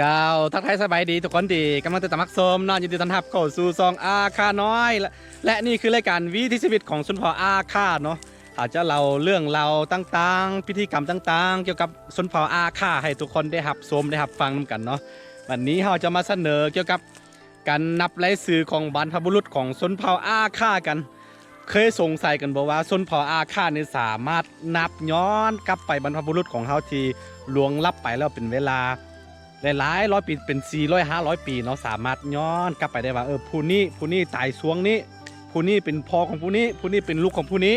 ກ່າວທັກທາຍສະບາຍດີທຸກຄົນທີ່ກຳລັງຕິດຕາມຮັບຊົມເນາະ, ຍິນດີຕ້ອນຮັບເຂົ້າສູ່ຊ່ອງອາຄານ້ອຍ ແລະ ແລະ ນີ້ຄືລາຍການວິຖີຊີວິດຂອງຊົນເຜົ່າອາຄາເນາະ. ເຮົາຈະເລົ່າເລື່ອງລາວຕ່າງໆ ພິທີກຳຕ່າງໆ ກ່ຽວກັບຊົນເຜົ່າອາຄາໃຫ້ທຸກຄົນໄດ້ຮັບຊົມ ໄດ້ຮັບຟັງນຳກັນເນາະ. ວັນນີ້ເຮົາຈະມາສະເໜີກ່ຽວກັບ ການນັບລາຍຊື່ຂອງບັນພະບຸລຸດຂອງຊົນເຜົ່າອາຄາກັນ. ເຄີຍສົງໄສກັນບໍ່ວ່າຊົນເຜົ່າອາຄານີ້ສາມາດນັບຍ້ອນກັບໄປບັນພະບຸລຸດຂອງເຮົາທີ່ລ່ວງລັບໄປແລ້ວເປັນເວລາຫຼາຍໆຮ້ອຍປີ ເປັນສີ່ຮ້ອຍຫ້າຮ້ອຍປີເນາະ, ສາມາດຍ້ອນກັບໄປໄດ້ວ່າ ເອີ ຜູ້ນີ້ ຜູ້ນີ້ຕາຍຊ່ວງນີ້ ຜູ້ນີ້ເປັນພໍ່ຂອງຜູ້ນີ້ ຜູ້ນີ້ເປັນລູກຂອງຜູ້ນີ້.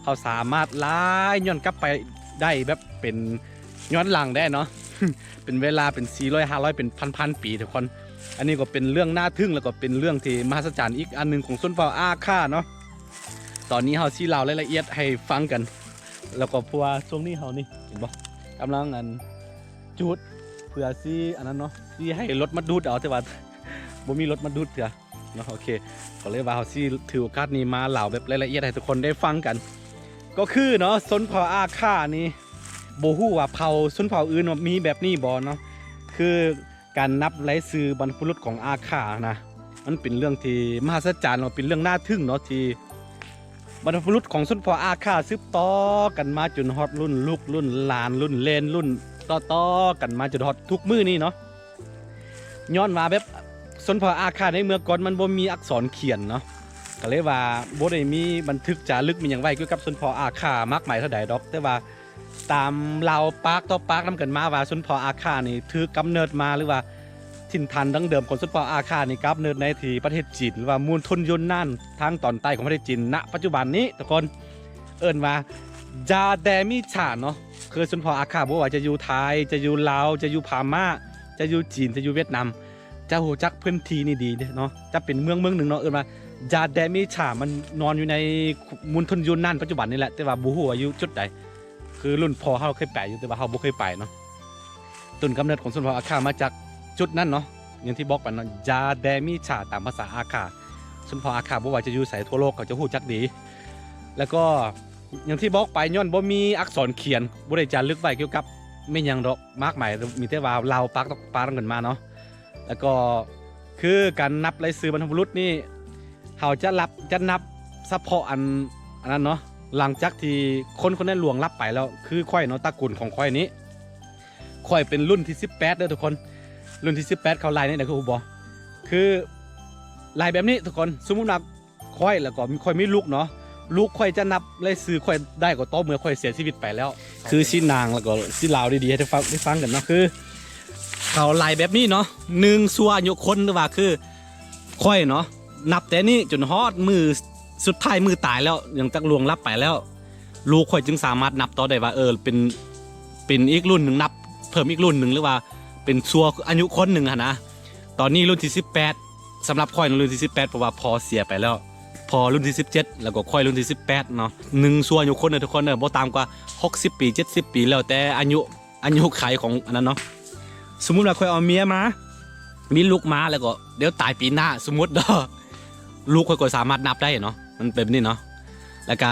ເຮົາສາມາດລາຍຍ້ອນກັບໄປໄດ້ແບບເປັນຍ້ອນຫຼັງໄດ້ເນາະ ເປັນເວລາເປັນສີ່ຮ້ອຍ ຫ້າຮ້ອຍ ເປັນພັນໆປີທຸກຄົນ. ອັນນີ້ກໍເປັນເລື່ອງໜ້າທຶ່ງ ແລ້ວກໍເປັນເລື່ອງທີ່ມະຫັດສະຈັນອີກອັນໜຶ່ງຂອງຊົນເຜົ່າອາຄາເນາະ. ຕອນນີ້ເຮົາຊິເລົ່າລາຍລະອຽດໃຫ້ຟັງກັນ ແລ້ວກໍເພາະວ່າຊ່ວງນີ້ເຮົານີ້ ເຫັນບໍ່ ກຳລັງອັນ ຈູດ ເພື່ອຊິອັນນັ້ນເນາະ ຊິໃຫ້ລົດມາດູດເອົາ ແຕ່ວ່າບໍ່ມີລົດມາດູດເທື່ອເນາະ. ໂອເຄ ກໍເລີຍວ່າເຮົາຊິຖືໂອກາດນີ້ມາເລົ່າແບບລາຍລະອຽດໃຫ້ທຸກຄົນໄດ້ຟັງກັນ. ກໍຄືເນາະ ຊົນເຜົ່າອາຄານີ້ ບໍ່ຮູ້ວ່າເຜົ່າ ຊົນເຜົ່າອື່ນມີແບບນີ້ບໍ່ເນາະ. ຄືການນັບລາຍຊື່ບັນພະບຸລຸດຂອງອາຄານະ ມັນເປັນເລື່ອງທີ່ມະຫັດສະຈັນ ແລ້ວເປັນເລື່ອງໜ້າທຶ່ງເນາະ ທີ່ ບັນພະບຸລຸດຂອງຊົນເຜົ່າອາຄາສືບຕໍ່ກັນມາຈົນຮອດລຸ້ນລູກລຸ້ນຫຼານລຸ້ນເລນລຸ້ນຕໍ່ໆກັນມາຈົນຮອດທຸກມື້ນີ້ເນາະ. ຍ້ອນວ່າແບບຊົນເຜົ່າອາຄາໃນເມື່ອກ່ອນມັນບໍ່ມີອັກສອນຂຽນເນາະ ກໍເລີຍວ່າບໍ່ໄດ້ມີບັນທຶກຈາລຶກມີຫຍັງໄວ້ກ່ຽວກັບຊົນເຜົ່າອາຄາມາກມາຍເທົ່າໃດດອກ ແຕ່ວ່າ ຕາມເລົ່າປາກຕໍ່ປາກນຳກັນມາວ່າ ຊົນເຜົ່າອາຄານີ້ຖືກກຳເນີດມາ ຫຼືວ່າຖິ່ນຖານດັ້ງເດີມຂອງຊົນເຜົ່າອາຄານີ້ກຳເນີດໃນທີ່ປະເທດຈີນ ຫຼືວ່າມົນທົນຢູນນານ ທາງຕອນໃຕ້ຂອງປະເທດຈີນ ນະປັດຈຸບັນນີ້ທຸກຄົນ ເອີ້ນວ່າ ຢາແດມີຊາເນາະ. ຄືຊົນເຜົ່າອາຄາບໍ່ວ່າຈະຢູ່ໄທ ຈະຢູ່ລາວ ຈະຢູ່ພະມ້າ ຈະຢູ່ຈີນ ຈະຢູ່ຫວຽດນາມ ຈະຮູ້ຈັກພື້ນທີ່ນີ້ດີເນາະ. ຈະເປັນເມືອງເມືອງໜຶ່ງເນາະ ເອີ້ນວ່າຢາແດມີຊາ ມັນນອນຢູ່ໃນມົນທົນຢູນນານປັດຈຸບັນນີ້ແຫຼະ ແຕ່ວ່າບໍ່ຮູ້ວ່າຢູ່ຈຸດໃດ. ຄືລຸ້ນພໍ່ເຮົາເຄີຍໄປຢູ່ ແຕ່ວ່າເຮົາບໍ່ເຄີຍໄປເນາະ. ຕົ້ນກຳເນີດຂອງຊົນເຜົ່າອາຄາມາຈາກຈຸດນັ້ນເນາະ ຢ່າງທີ່ບອກໄປເນາະ ຢາແດມີຊາ ຕາມພາສາອາຄາ. ຊົນເຜົ່າອາຄາບໍ່ວ່າຈະຢູ່ໃສທົ່ວໂລກ ເຂົາຈະຮູ້ຈັກດີ. ແລ້ວກໍຢ່າງທີ່ບອກໄປ ຍ້ອນບໍ່ມີອັກສອນຂຽນ ບໍ່ໄດ້ຈາລຶກໄວ້ກ່ຽວກັບແມ່ນຫຍັງດອກມາກມາຍ ມີແຕ່ວ່າເລົ່າປາກຕໍ່ປາກກັນມາເນາະ. ແລ້ວກໍຄືການນັບລາຍຊື່ບັນພະບຸລຸດນີ້ ເຮົາຈະນັບ ຈະນັບສະເພາະອັນ ອັນນັ້ນເນາະ ຫຼັງຈາກທີ່ຄົນຄົນນັ້ນລ່ວງລັບໄປແລ້ວ. ຄືຂ້ອຍເນາະ ຕະກູນຂອງຂ້ອຍນີ້ ຂ້ອຍເປັນລຸ້ນທີສິບແປດເດີທຸກຄົນ. ລຸ້ນທີສິບແປດ ເຂົາໄລ່ແນວໃດ ຄືຮູ້ບໍ່? ຄືໄລ່ແບບນີ້ທຸກຄົນ. ສົມມຸດວ່າຂ້ອຍ ແລ້ວກໍຂ້ອຍມີລູກເນາະ ລູກຂ້ອຍຈະນັບລາຍຊື່ຂ້ອຍໄດ້ກໍຕໍ່ເມື່ອຂ້ອຍເສຍຊີວິດໄປແລ້ວ. ຄືຊິນາງ ແລ້ວກໍຊິເລົ່າດີໆໃຫ້ໄດ້ຟັງ ໄດ້ຟັງກັນເນາະ. ຄືເຂົາໄລ່ແບບນີ້ເນາະ ໜຶ່ງຊົ່ວອາຍຸຄົນ ຫຼືວ່າຄື ຂ້ອຍເນາະ ນັບແຕ່ນີ້ຈົນຮອດມື້ສຸດທ້າຍ ມື້ຕາຍແລ້ວ ຫຼັງຈາກລ່ວງລັບໄປແລ້ວ ລູກຂ້ອຍຈຶ່ງສາມາດນັບຕໍ່ໄດ້ວ່າ ເອີ ເປັນ ເປັນອີກລຸ້ນໜຶ່ງ ນັບເພີ່ມອີກລຸ້ນໜຶ່ງ ຫຼືວ່າເປັນຊົ່ວອາຍຸຄົນໜຶ່ງຫັ້ນນະ. ຕອນນີ້ລຸ້ນທີສິບແປດ ສຳລັບຂ້ອຍນະ ລຸ້ນທີສິບແປດ ເພາະວ່າພໍ່ເສຍໄປແລ້ວ ພໍ່ລຸ້ນທີສິບເຈັດ ແລ້ວກໍຂ້ອຍລຸ້ນທີສິບແປດເນາະ. ໜຶ່ງຊົ່ວອາຍຸຄົນເດີທຸກຄົນເດີ ບໍ່ຕ່ຳກວ່າຫົກສິບປີ ເຈັດສິບປີ ແລ້ວແຕ່ອາຍຸ ອາຍຸໄຂຂອງອັນນັ້ນເນາະ. ສົມມຸດວ່າຂ້ອຍເອົາເມຍມາ ມີລູກມາ ແລ້ວກໍດຽວຕາຍປີໜ້າ ສົມມຸດເນາະ ລູກຂ້ອຍກໍສາມາດນັບໄດ້ເນາະ ມັນເປັນແບບນີ້ເນາະ. ແລ້ວກະ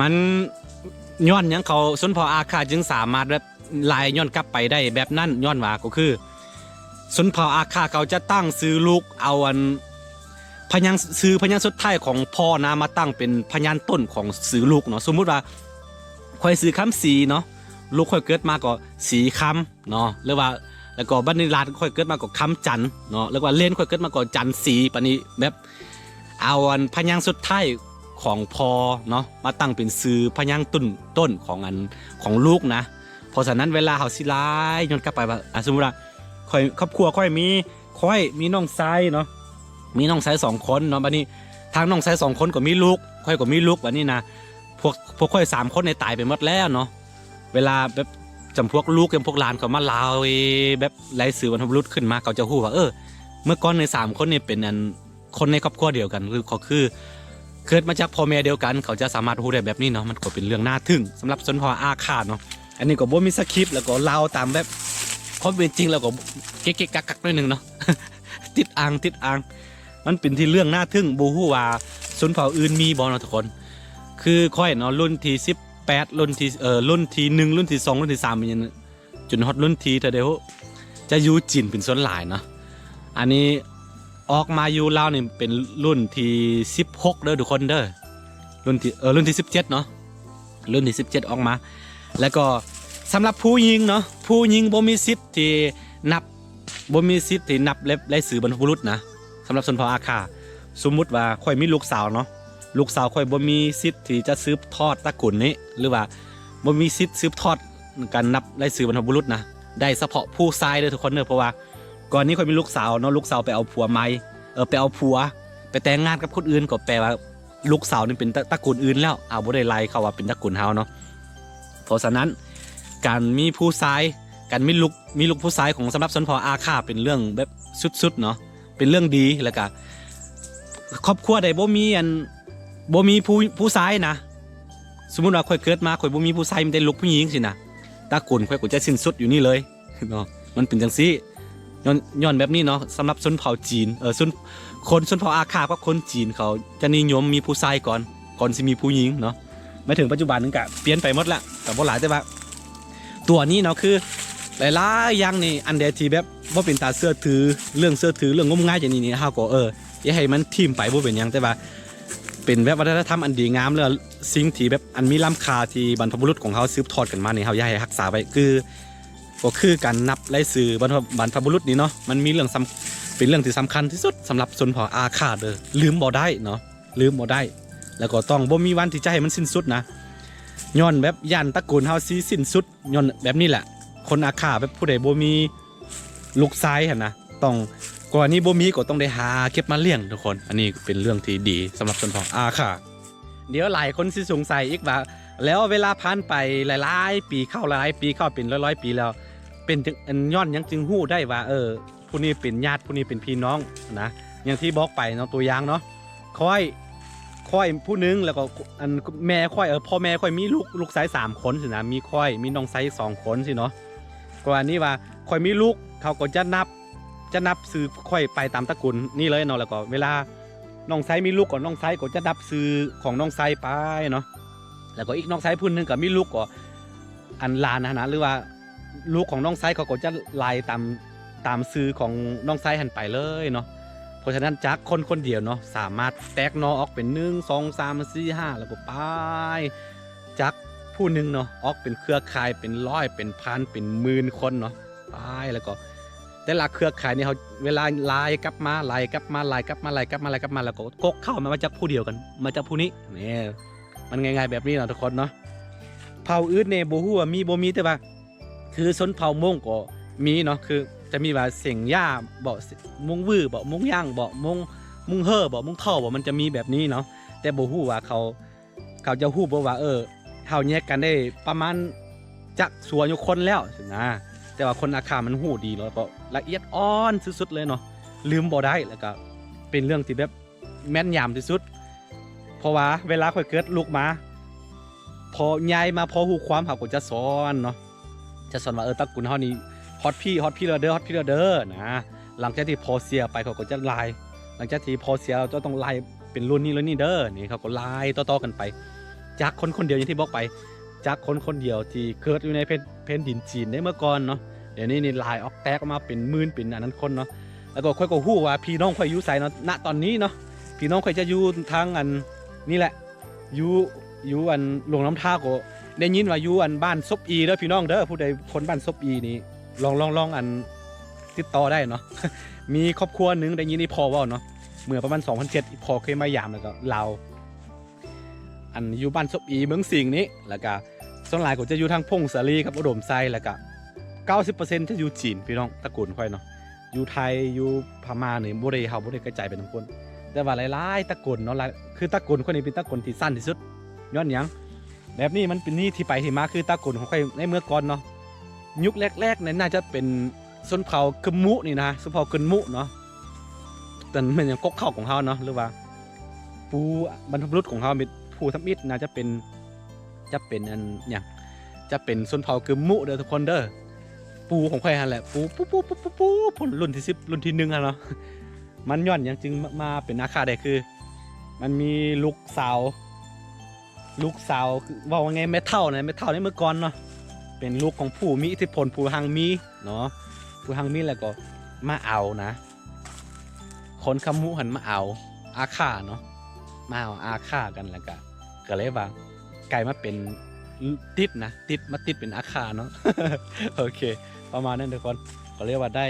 ມັນຍ້ອນຫຍັງເຂົາ ຊົນເຜົ່າອາຄາຈຶ່ງສາມາດແບບໄລ່ຍ້ອນກັບໄປໄດ້ແບບນັ້ນ ຍ້ອນວ່າກໍຄື ຊົນເຜົ່າອາຄາເຂົາຈະຕັ້ງຊື່ລູກ ເອົາອັນພະຍາງ ຊື່ພະຍາງສຸດທ້າຍຂອງພໍ່ນະ ມາຕັ້ງເປັນພະຍາງຕົ້ນຂອງຊື່ລູກເນາະ. ສົມມຸດວ່າຂ້ອຍຊື່ຄຳສີເນາະ ລູກຂ້ອຍເກີດມາກໍສີຄຳ ເນາະ ຫຼືວ່າ ແລ້ວກໍບັດນີ້ຫຼານຂ້ອຍເກີດມາກໍຄຳຈັນເນາະ ຫຼືວ່າເລນຂ້ອຍເກີດມາກໍຈັນສີ ປານນີ້ ແບບເອົາອັນພະຍາງສຸດທ້າຍຂອງພໍ່ເນາະ ມາຕັ້ງເປັນຊື່ພະຍາງຕົ້ນ ຕົ້ນຂອງອັນ ຂອງລູກນະ. ເພາະສະນັ້ນເວລາເຮົາຊິລາຍຍ້ອນກັບໄປວ່າ ອ່າ ສົມມຸດວ່າຂ້ອຍ ຄອບຄົວຂ້ອຍມີ ຂ້ອຍມີນ້ອງຊາຍເນາະ ມີນ້ອງຊາຍສອງຄົນເນາະ ບັດນີ້ທາງນ້ອງຊາຍສອງຄົນກໍມີລູກ ຂ້ອຍກໍມີລູກ ບັດນີ້ນະ ພວກ ພວກຂ້ອຍສາມຄົນນີ້ຕາຍໄປໝົດແລ້ວເນາະ. ເວລາແບບຈຳພວກລູກ ຈຳພວກຫຼານເຂົາມາລາວ ແບບລາຍຊື່ບັນພະບຸລຸດຂຶ້ນມາ ເຂົາຈະຮູ້ວ່າ ເອີ ເມື່ອກ່ອນໃນສາມຄົນນີ້ເປັນອັນ ຄົນໃນຄອບຄົວດຽວກັນ ຄື ເຂົາຄືເກີດມາຈາກພໍ່ແມ່ດຽວກັນ ເຂົາຈະສາມາດຮູ້ໄດ້ແບບນີ້ເນາະ. ມັນກໍເປັນເລື່ອງໜ້າທຶ່ງສຳລັບຊົນເຜົ່າອາຄາເນາະ. ອັນນີ້ກໍບໍ່ມີສະຄຣິບ ແລ້ວກໍເລົ່າຕາມແບບຄວາມເປັນຈິງ ແລ້ວກໍເກະໆກັກໆໜ້ອຍໜຶ່ງເນາະ ຕິດອ່າງ ຕິດອ່າງ. ມັນເປັນທີ່ເລື່ອງໜ້າທຶ່ງ ບໍ່ຮູ້ວ່າຊົນເຜົ່າອື່ນມີບໍ່ເນາະທຸກຄົນ. ຄືຂ້ອຍເນາະ ລຸ້ນທີສິບແປດ ລຸ້ນທີ ເອີ ລຸ້ນທີໜຶ່ງ ລຸ້ນທີສອງ ລຸ້ນທີສາມ ຫຍັງ ຈົນຮອດລຸ້ນທີເທົ່າໃດ ຈະຢູ່ຈີນເປັນສ່ວນຫຼາຍເນາະ. ອັນນີ້ອອກມາຢູ່ລາວນີ້ເປັນລຸ້ນທີສິບຫົກເດີທຸກຄົນເດີ ລຸ້ນທີ ເອີ ລຸ້ນທີສິບເຈັດເນາະ ລຸ້ນທີສິບເຈັດອອກມາ. ແລ້ວກໍສຳລັບຜູ້ຍິງເນາະ ຜູ້ຍິງບໍ່ມີສິດທີ່ນັບ ບໍ່ມີສິດທີ່ນັບລາຍ ລາຍຊື່ບັນພະບຸລຸດນະ. ສຳລັບຊົນເຜົ່າອາຂ່າ ສົມມຸດວ່າຂ້ອຍມີລູກສາວເນາະ ລູກສາວຂ້ອຍບໍ່ມີສິດທີ່ຈະສືບທອດຕະກຸນນີ້ ຫຼືວ່າບໍ່ມີສິດສືບທອດການນັບລາຍຊື່ບັນພະບຸລຸດນະ ໄດ້ສະເພາະຜູ້ຊາຍເດີທຸກຄົນເດີ. ເພາະວ່າກ່ອນນີ້ຂ້ອຍມີລູກສາວເນາະ ລູກສາວໄປເອົາຜົວໃໝ່ ເອີ ໄປເອົາຜົວ ໄປແຕ່ງງານກັບຄົນອື່ນ ກໍແປວ່າລູກສາວນີ້ເປັນຕະ ຕະກຸນອື່ນແລ້ວ ເອົາ ບໍ່ໄດ້ໄລ່ເຂົ້າວ່າເປັນຕະກຸນເຮົາເນາະ. ເພາະສະນັ້ນ ການມີຜູ້ຊາຍ ການມີລູກ ມີລູກຜູ້ຊາຍຂອງ ສຳລັບຊົນເຜົ່າອາຂ່າເປັນເລື່ອງແບບສຸດໆເນາະ ເປັນເລື່ອງດີ. ແລ້ວກະຄອບຄົວໃດບໍ່ມີອັນ ບໍ່ມີຜູ້ ຜູ້ຊາຍນະ ສົມມຸດວ່າຂ້ອຍເກີດມາຂ້ອຍບໍ່ມີຜູ້ຊາຍ ມີແຕ່ລູກຜູ້ຍິງຊີ້ນະ ຕະກຸນຂ້ອຍກໍຈະສິ້ນສຸດຢູ່ນີ້ເລີຍເນາະ ມັນເປັນຈັ່ງຊີ້. ຍ້ອນ ຍ້ອນແບບນີ້ເນາະ ສຳລັບຊົນເຜົ່າຈີນ ເອີ ຊົນ ຄົນຊົນເຜົ່າອາຂ່າກັບຄົນຈີນ ເຂົາຈະນິຍົມມີຜູ້ຊາຍກ່ອນ ກ່ອນຊິມີຜູ້ຍິງເນາະ. ມາເຖິງປັດຈຸບັນນີ້ກະປ່ຽນໄປໝົດລະ ກະບໍ່ຫຼາຍ ແຕ່ວ່າຕົວນີ້ເນາະ ຄືຫຼາຍໆຢ່າງນີ້ ອັນໃດທີ່ແບບບໍ່ເປັນຕາເຊື່ອຖື ເລື່ອງເຊື່ອຖື ເລື່ອງງົມງາຍຈັ່ງນີ້ນີ້ ເຮົາກໍ ເອີ ຢ່າໃຫ້ມັນຖິ້ມໄປ ບໍ່ເປັນຫຍັງ ແຕ່ວ່າເປັນແບບວັດທະນະທຳອັນດີງາມ ແລະ ສິ່ງທີ່ແບບອັນມີລ້ຳຄ່າທີ່ບັນພະບຸລຸດຂອງເຮົາສືບທອດກັນມານີ້ ເຮົາຢາກໃຫ້ຮັກສາໄວ້ ຄື ກໍຄືການນັບລາຍຊື່ບັນພະ ບັນພະບຸລຸດນີ້ເນາະ ມັນມີເລື່ອງສຳ ເປັນເລື່ອງທີ່ສຳຄັນທີ່ສຸດສຳລັບຊົນເຜົ່າອາຂ່າເດີ ລືມບໍ່ໄດ້ເນາະ ລືມບໍ່ໄດ້ ແລ້ວກໍຕ້ອງບໍ່ມີວັນທີ່ຈະໃຫ້ມັນສິ້ນສຸດນະ ຍ້ອນແບບຢ້ານຕະກຸນເຮົາຊິສິ້ນສຸດ ຍ້ອນແບບນີ້ແຫຼະ. ຄົນອາຂ່າແບບຜູ້ໃດບໍ່ມີລູກຊາຍຫັ້ນນະ ຕ້ອງ ກໍອັນນີ້ບໍ່ມີກໍຕ້ອງໄດ້ຫາເກັບມາລ້ຽງທຸກຄົນ. ອັນນີ້ເປັນເລື່ອງທີ່ດີສຳລັບຊົນເຜົ່າອາຂ່າ. ດຽວຫຼາຍຄົນຊິສົງໄສອີກວ່າ ແລ້ວເວລາຜ່ານໄປຫຼາຍໆປີເຂົ້າ ຫຼາຍໆປີເຂົ້າ ເປັນຮ້ອຍໆປີແລ້ວ ເປັນຈັ່ງ ອັນ ຍ້ອນຫຍັງຈຶ່ງຮູ້ໄດ້ວ່າ ເອີ ຜູ້ນີ້ເປັນຍາດ ຜູ້ນີ້ເປັນພີ່ນ້ອງນະ. ຢ່າງທີ່ບອກໄປເນາະ ຕົວຢ່າງເນາະ ຂ້ອຍ ຂ້ອຍຜູ້ໜຶ່ງ ແລ້ວກໍ ອັນ ແມ່ຂ້ອຍ ເອີ ພໍ່ແມ່ຂ້ອຍມີລູກ ລູກຊາຍສາມຄົນຊີ້ນະ ມີຂ້ອຍ ມີນ້ອງຊາຍອີກສອງຄົນຊີ້ເນາະ. ກໍອັນນີ້ວ່າຂ້ອຍມີລູກ ເຂົາກໍຈະນັບ ຈະນັບຊື່ຂ້ອຍໄປຕາມຕະກຸນນີ້ເລີຍເນາະ. ແລ້ວກໍເວລານ້ອງຊາຍມີລູກ ກໍນ້ອງຊາຍກໍຈະນັບຊື່ຂອງນ້ອງຊາຍໄປເນາະ. ແລ້ວກໍອີກນ້ອງຊາຍຜູ້ໜຶ່ງກໍມີລູກ ກໍ ອັນ ຫຼານຫັ້ນນະ ຫຼືວ່າ ລູກຂອງນ້ອງຊາຍເຂົາກໍຈະໄລ່ຕາມ ຕາມຊື່ຂອງນ້ອງຊາຍຫັ້ນໄປເລີຍເນາະ. ເພາະສະນັ້ນຈາກຄົນຄົນດຽວເນາະ ສາມາດແຕກໜໍ່ອອກເປັນໜຶ່ງ ສອງ ສາມ ສີ່ ຫ້າ ແລ້ວກໍໄປ ຈາກຜູ້ໜຶ່ງເນາະ ອອກເປັນເຄືອຂ່າຍເປັນຮ້ອຍ ເປັນພັນ ເປັນໝື່ນຄົນເນາະ ໄປ ແລ້ວກໍແຕ່ລະເຄືອຂ່າຍນີ້ ເຮົາ ເວລາໄລ່ກັບມາ ໄລ່ກັບມາ ໄລ່ກັບມາ ໄລ່ກັບມາ ໄລ່ກັບມາ ແລ້ວກໍກົກເຂົ້າມາ ມາຈາກຜູ້ດຽວກັນ ມາຈາກຜູ້ນີ້. ນີ້ ມັນງ່າຍໆແບບນີ້ເນາະທຸກຄົນເນາະ. ເຜົ່າອື່ນນີ້ບໍ່ຮູ້ວ່າມີບໍ່ມີ ແຕ່ວ່າ ຄືຊົນເຜົ່າມົ້ງກໍມີເນາະ ຄືຈະມີວ່າເສັງຢາບໍ ມົ້ງວືບໍ ມົ້ງຍ່າງບໍ ມົ້ງ ມົ້ງເຮີບໍ ມົ້ງເທົາບໍ ມັນຈະມີແບບນີ້ເນາະ. ແຕ່ບໍ່ຮູ້ວ່າເຂົາ ເຂົາຈະຮູ້ບໍ່ວ່າ ເອີ ເຮົາແຍກກັນໄດ້ປະມານຈັກຊົ່ວອາຍຸຄົນແລ້ວຊີ້ນະ. ແຕ່ວ່າຄົນອາຂ່າມັນຮູ້ດີເນາະ ແລ້ວກໍລະອຽດອ່ອນສຸດໆເລີຍເນາະ ລືມບໍ່ໄດ້. ແລ້ວກໍເປັນເລື່ອງທີ່ແບບ ແມ່ນຍຳທີ່ສຸດ ເພາະວ່າເວລາຂ້ອຍເກີດລູກມາ ພໍໃຫຍ່ມາພໍຮູ້ຄວາມ ເຂົາກໍຈະສອນເນາະ ຈະສອນວ່າ ເອີ ຕະກຸນເຮົານີ້ຮອດພີ້ ຮອດພີ້ແລ້ວເດີ ຮອດພີ້ແລ້ວເດີນະ. ຫຼັງຈາກທີ່ພໍ່ເສຍໄປ ເຂົາກໍຈະລາຍ ຫຼັງຈາກທີ່ພໍ່ເສຍ ເຈົ້າຕ້ອງລາຍເປັນລຸ້ນນີ້ລຸ້ນນີ້ເດີ ນີ້ເຂົາກໍລາຍຕໍ່ໆກັນໄປ ຈາກຄົນຄົນດຽວ ຢ່າງທີ່ບອກໄປ ຈາກຄົນຄົນດຽວທີ່ເກີດຢູ່ໃນແຜ່ນ ແຜ່ນດິນຈີນໃນເມື່ອກ່ອນເນາະ. ດຽວນີ້ນີ້ລາຍອອກແຕກອອກມາເປັນໝື່ນເປັນອັນນັ້ນຄົນເນາະ. ແລ້ວກໍຂ້ອຍກໍຮູ້ວ່າພີ່ນ້ອງຂ້ອຍຢູ່ໃສເນາະ ນະຕອນນີ້ເນາະ ພີ່ນ້ອງຂ້ອຍຈະຢູ່ທາງອັນນີ້ແຫຼະ ຢູ່ ຢູ່ອັນຫຼວງນ້ຳທາ ກໍໄດ້ຍິນວ່າຢູ່ອັນບ້ານສົບອີເດີພີ່ນ້ອງເດີ. ຜູ້ໃດຄົນບ້ານສົບອີນີ້ ລອງ ລອງ ລອງອັນຕິດຕໍ່ໄດ້ເນາະ. ມີຄອບຄົວໜຶ່ງ ໄດ້ຍິນອີ່ພໍ່ເວົ້າເນາະ ເມື່ອປະມານສອງພັນເຈັດ ອີ່ພໍ່ເຄີຍມາຢາມ ແລ້ວກໍລາວ ອັນຢູ່ບ້ານສົບອີເມືອງສິງນີ້ ແລ້ວກະສ່ວນຫຼາຍກໍຈະຢູ່ທາງຜົ້ງສາລີກັບອຸດົມໄຊ ແລ້ວກະເກົ້າສິບເປີເຊັນຈະຢູ່ຈີນພີ່ນ້ອງ ຕະກຸນຂ້ອຍເນາະ. ຢູ່ໄທ ຢູ່ພະມ້ານີ້ບໍ່ໄດ້ ເຮົາບໍ່ໄດ້ກະຈາຍໄປນຳຄົນ ແຕ່ວ່າຫຼາຍໆຕະກຸນເນາະ ຫຼາຍ ຄືຕະກຸນຂ້ອຍນີ້ເປັນຕະກຸນທີ່ສັ້ນທີ່ສຸດ. ຍ້ອນຫຍັງ? ແບບນີ້ມັນເປັນທີ່ ທີ່ໄປທີ່ມາ ຄືຕະກຸນຂອງຂ້ອຍໃນເມື່ອກ່ອນເນາະ ຍຸກແລກໆນີ້ໜ້າຈະເປັນຊົນເຜົ່າກຶມມຸນີ້ນະ ຊົນເຜົ່າກຶມມຸເນາະ ແຕ່ແມ່ນຫຍັງ ກົກເຂົ້າຂອງເຮົາເນາະ ຫຼືວ່າ ປູ່ ບັນພະບຸລຸດຂອງເຮົາ ເປັນຜູ້ທຳອິດ ໜ້າຈະເປັນ ຈະເປັນອັນຫຍັງ ຈະເປັນຊົນເຜົ່າກຶມມຸເດີທຸກຄົນເດີ. ປູ່ຂອງຂ້ອຍຫັ້ນແຫຼະ ປູ່ ປູ່ ປູ່ ປູ່ ປູ່ ປູ່ ລຸ້ນທີສິບ ລຸ້ນທີໜຶ່ງຫັ້ນເນາະ. ມັນຍ້ອນຫຍັງຈຶ່ງມາ ມາເປັນອາຄາໄດ້ ຄືມັນມີລູກສາວ ລູກສາວ ຄືເວົ້າວ່າໄງ ແມ່ເຖົ້ານະ ແມ່ເຖົ້າໃນເມື່ອກ່ອນເນາະ ເປັນລູກຂອງຜູ້ມີອິດທິພົນ ຜູ້ຮັ່ງມີເນາະ. ຜູ້ຮັງມີແລ້ວກໍມາເອົານະ ຄົນຄຳຮູ້ຫັ້ນມາເອົາອາຄາເນາະ ມາເອົາອາຄາກັນ ແລ້ວກະ ກໍເລີຍວ່າກາຍມາເປັນຕິດນະ ຕິດ ມາຕິດເປັນອາຄາເນາະ ໂອເຄ ປະມານນັ້ນທຸກຄົນ ກໍເລີຍວ່າໄດ້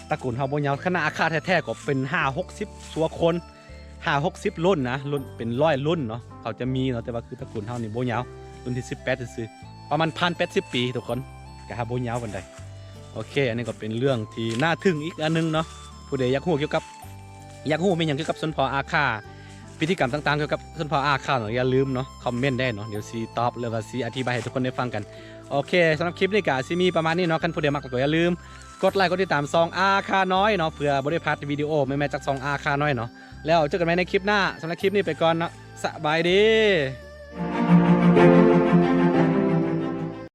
ຕະກູນເຮົາບໍ່ຍາວ ຂະໜາດອາຄາແທ້ໆກໍເປັນຫ້າຫົກສິບຊົ່ວຄົນ ຫ້າຫົກສິບລຸ້ນນະ ລຸ້ນເປັນຮ້ອຍລຸ້ນເນາະ ເຂົາຈະມີເນາະ ແຕ່ວ່າຄືຕະກູນເຮົານີ້ບໍ່ຍາວ ລຸ້ນທີສິບແປດຊື່ໆ ປະມານພັນແປດສິບປີທຸກຄົນ ກະຫາບໍ່ຍາວປານໃດ ໂອເຄ ອັນນີ້ກໍເປັນເລື່ອງທີ່ໜ້າທຶ່ງອີກອັນໜຶ່ງເນາະ ຜູ້ໃດຢາກຮູ້ກ່ຽວກັບ ຢາກຮູ້ແມ່ນຫຍັງກ່ຽວກັບຊົນເຜົ່າອາຄາ ພິທີກຳຕ່າງໆກ່ຽວກັບຊົນເຜົ່າອາຄາເນາະ ຢ່າລືມເນາະ ຄອມເມັນໄດ້ເນາະ ດຽວຊິຕອບ ຫຼືວ່າຊິອະທິບາຍໃຫ້ທຸກຄົນໄດ້ຟັງກັນ ໂອເຄ ສຳລັບຄລິບນີ້ກະຊິມີປະມານນີ້ເນາະ ຄັນຜູ້ໃດມັກແລ້ວກໍຢ່າລືມກົດໄລກົດຕິດຕາມຊ່ອງອາຄານ້ອຍເນາະ ເພື່ອບໍ່ໄດ້ພາດວິດີໂອໃໝ່ໆຈາກຊ່ອງອາຄານ້ອຍເນາະ ແລ້ວເຈີກັນໃໝ່ໃນຄລິບໜ້າ ສຳລັບຄລິບນີ້ໄປກ່ອນເນາະ ສະບາຍດີ.